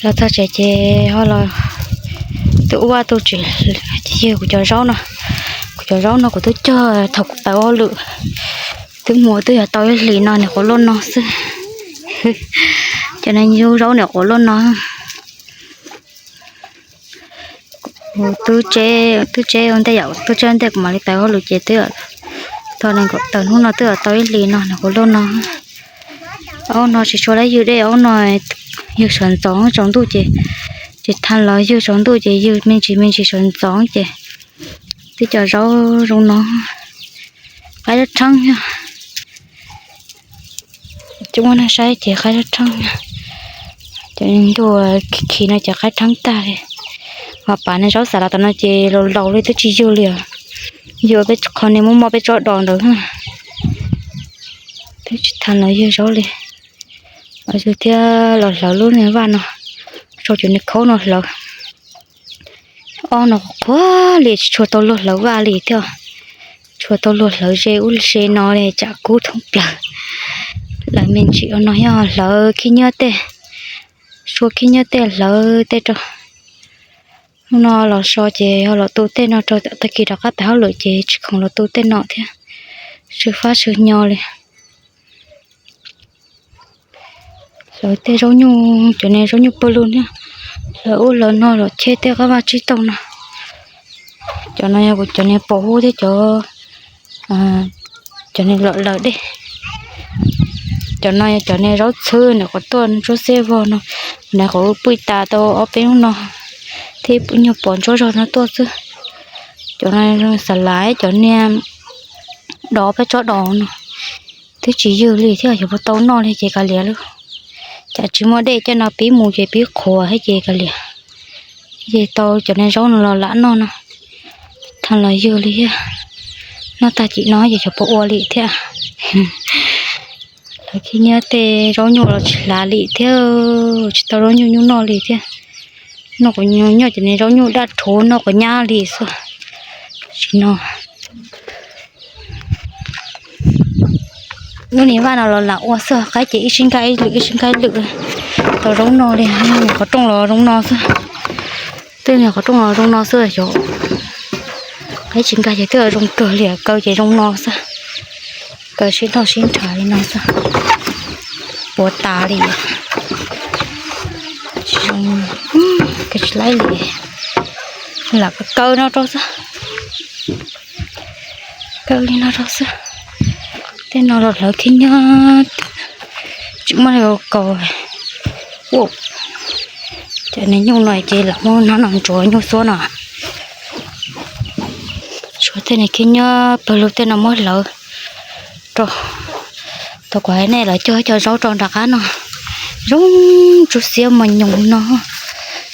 Los txog tsev ces ho los, twb ua tus tsis, yog kuv cov zaub no, kuv cov zaub no kuv twb cog thaum kuv tawm hauj lwm, twb muaj twb yog tau ib hlis no niam quav luaj no xwb. Cov no yub zaub niam quav luaj no. Twb tseb, twb tseb ua ntej yom, twb tseb ua ntej kuv mam li tawm hauj lwm ces twb, thaum tawm hnub no twb tau ib hlis no niam quav luaj no. Aub no tsis tshua lab ywg dej, aub no ywg sawv ntxov tsaus ntuj ces, ces thaj los ywg tsaus ntuj ces ywg me ntsis me ntsis sawv ntxov ces twb cov zaub zoo no, qaib rab rheeb yog. Cov muaj neeg saib ces qaib rab rheeb, cov ntuag khi no ces qaib rheeb tag li. Ho pas niag zaub xav los tom no ces laus laus li twb tsis yug li os. Yug peb qho niag muaj mob peb tsob dos ntawd, twb tsis tham los yug zaub li. Los yug thiab los hlawv lub niag vaj no, sau cov niag khaub no hlawv. Ob no qhuav li tsis tshua tau luag hlawv vaj li thiab, tshua tau luag hlawv ze ub ze no li tsam kub thoob plaws. Lawv me ntsis no yog hlawv khib nyiab tej, sua khib nyiab tej hlawv tej rau. Hnub no los so ces ho los tu tej no rau, tag kis rov qab pem hauj lwm ces tsis khoom los tu tej no thiab, tsw fab tsw nyo li. Hlawv tej zaub nyuj, cov niag zaub nyuj pawg lug thiab, hlawv ub hlawv no los cheb tej qab vaj tsib taug no. Cov no yog kuv cov niag pos huab thiab cov, cov niag lom lawm dej. Cov no yog cov niag zaub txhwb niam quav tuaj ntsuab xiab vog no, niam quav pw tas tau ob peb hnub no thiab nyuag pos ntsuab zog no tuaj xwb. Cov no xav lav cov niag dov peb tsob dos no, twb tsis ywg li thiab, yuav puas tau noj li ces kav liam lauj. Cas tsis muaj dej coj no pib mus ces pib qhuav thiab ces kav liam. Ces tau cov niag zaub no los lam noj no, tham los ywg li thiab. Noj tag cim no ces xyov puas ua li thiab. Lawv khib nyiab tej zaub nyuj los tsis hlav li thiab, tsis tau zaub nyuj nyuj noj li thiab. Noj quav nyuj, cov niag zaub nyuj daj rhuv noj quav nyab li xwb. Tsis no, lub niag vaj no los lam ua xwb, qaib ces ib sib nkag ib lwm ib sib nkag ib lwm. Tau zaub no li, niag qhov rooj los zoo no xwb. Twb niag qhov rooj los zoo no xwb xyov, qaib tsis nkag ces twb zoo kawg li, kaw ces zoo no xwb. Kaw sib nrhau sib nrhav li no xwb, puas tas li. Tsis zoo, kaw tsis laib li, lam kaw no rau xwb. Kaw li no rau xwb. Tej no los hlawv khib nyiab, tsis muaj li kaus. Cov niag nyuj no ces lam muab hnab no ntsuav nyuj xuab no. Tshuav tej niag khib nyiab pawg lug tej no muab hlawv rau. Tau kuv hais nej los cog cov zaub rau nram qab no, zoo ntsuab xiab mos nyoos no.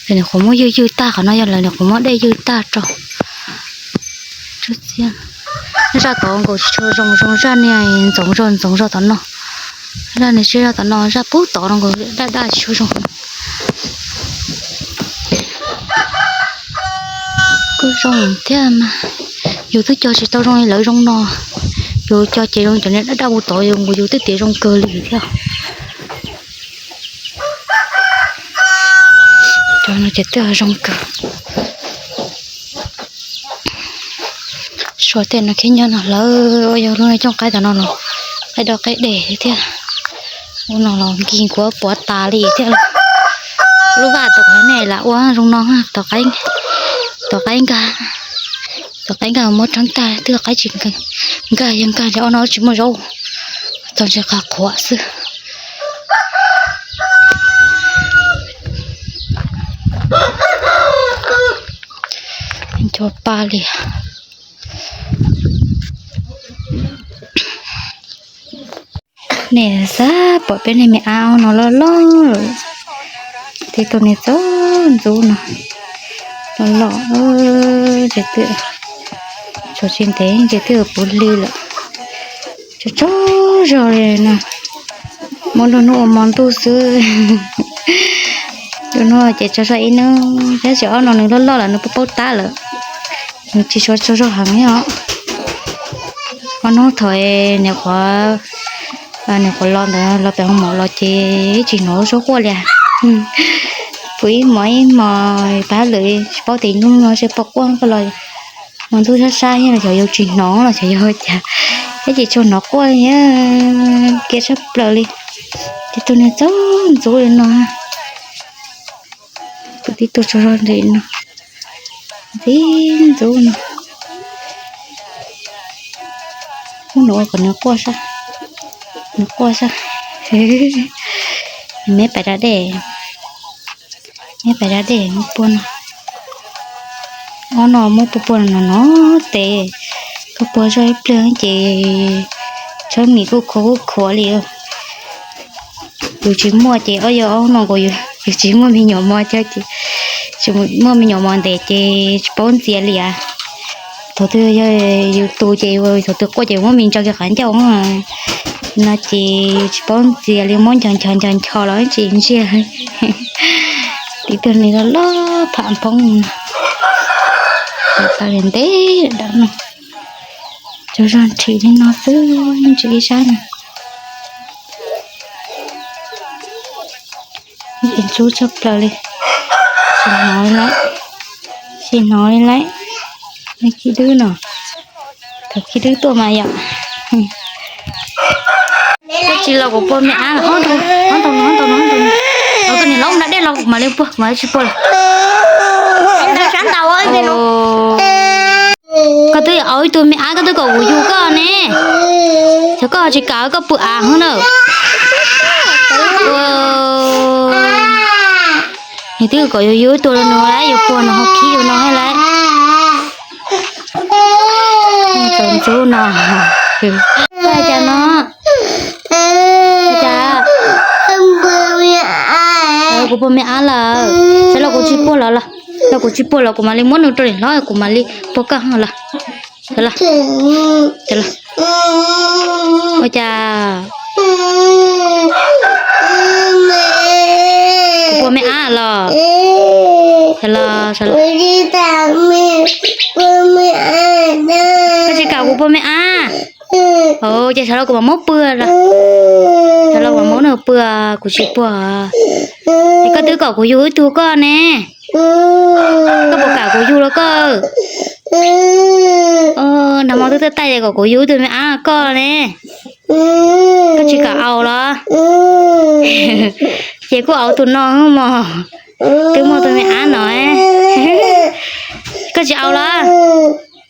Lawv nyuam qhuav muab ywg ywg tag, qhov no yog lawv nyuam qhuav muab dej ywg tag rau. Ntsuab xiab. Zaj tod nkaus tsis tshua zoo, zoo zaj niag ntxoov zog ntxoov zog tom no. Zaj niag siab zog tom no, zaj pub tod no nkaus daj daj tsis tshua zoo. Kuj zoo thiab mas, yus twb cog tsis tau zoo li lawv zoo no. Yus cog ces zoo cov niag daj daj mus tod, yus nkaus yus twb tias zoo kawg li thiab. Cov no ces twb zoo kawg. Suav tej no khib nyiab no hlawv, yog lub no coj qaib tom no los qaib doj qaib deg thiab. Ub no los nkig nkuav puav tas li thiab. Lub vaj tom qab nej lam ua zoo no, tom qaib nkag, tom qaib nkag muab rheeb tag twb qaib tsis nkag, yog nkag ces ob no tsis muaj zaub, txog ntsis qhuav qhuav xwb. Ncho pa li. Nej xav pom peb niag me ab no loj loj lawm, tej tug niag txawj ntxub no, loj loj, ces twb, tshuav tsis ntev ces twb puv hli lawm. Tsaug tsaug zog li no, muab nruab hnub ua hmo ntuj xwb. Nruab hnub ces tsaug zog ib hnub, tab sis ob no nws loj loj lawm nws paub paub tab lawm, nws tsis suav tsaug zog heev li os. Ob hnub thaum niam qhuav, niam qhuav los ntawd los pem hoo maum los ces tsis hnov suab quaj li. Pw ib hmos ib hmos pab lawm tsis paub tias hnub no seb puas quaj koj los, hmo ntuj sab sab los xyov yus tsis hnov los xyov yog cas, thiab ces tsuas hnov quaj thiab, kev tshaj plaws li. Tib tug niag txaus ntxub li no, kuv tib tug tsaug zog nti no, ntxim ntxub no. Ub, nws ua kom nws quaj sab, nws quaj sab. Me pais da dej, me pais da dej muab puag no. Ob no muab puag puag no no tes, koj puag zoj ib pliag ces tshaib mis kuj khuav kuj khuav li. Yus tsis muaj ces ob yog ob no nkaus, yus tsis muaj me nyuam mos coj ces, tsis muaj me nyuam mos ntes ces tsis paub ntxias li as. Thaum twg yog yus tus ces thaum twg quaj ces muab mis ntso kiag qhov ncauj no ces tsis paub ntxias li, muab nchos nchos nchos nchos los tsis ntsiag. Tib tug niag loj loj pham phoob, tas li ntev lawm no, tsaug zog nrhis li no xwb ntsis ib sab na. Ntxub tshaj plaws li, tsis hnov li lauj, tsis hnov li lauj. Khib dwb no, thaum khib dwb tuaj mas yom. Koj tsis los kuv puag me ab, ob tau no, ob tau no, ob tau no, koj niam hlob da dej los kuv mam li puag, kuv mam li tsis puag lawm. Koj twb au ib tug me ab koj twb kom kuv yug koj ne, xyov koj ho tsis kam koj pw av hov na. Nws twb kom yus yug ib tug los nws yuav puag no ho khib yus no thiab lauj. Txaus ntxub no. Cas no, cas, kuv puag me ab lawm, sawv los kuv tsis puag los, los kuv tsis puag los kuv mam li muab nws rau niam hlob kuv mam li puag koj los. Ua cas kuv puag me ab los, los, koj tsis kam kuv puag me ab. Ces sawv los kuv mam muab pw los, sawv los kuv mam muab nws pw, kuv tsis puag. Es koj twb kom kuv yug ib tug koj ne, koj puas kam kuv yug los koj? Nag hmo twb tuaj taij kom kuv yug ib tug me ab koj ne, koj tsis kam au los? Ces kuj au tus no mog, twb muaj tus me ab no. Koj tsis au los?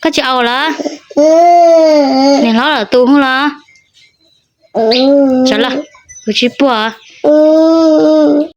Koj tsis au los? Niam hlob lawm tus los? Sawv los, kuv tsis puag.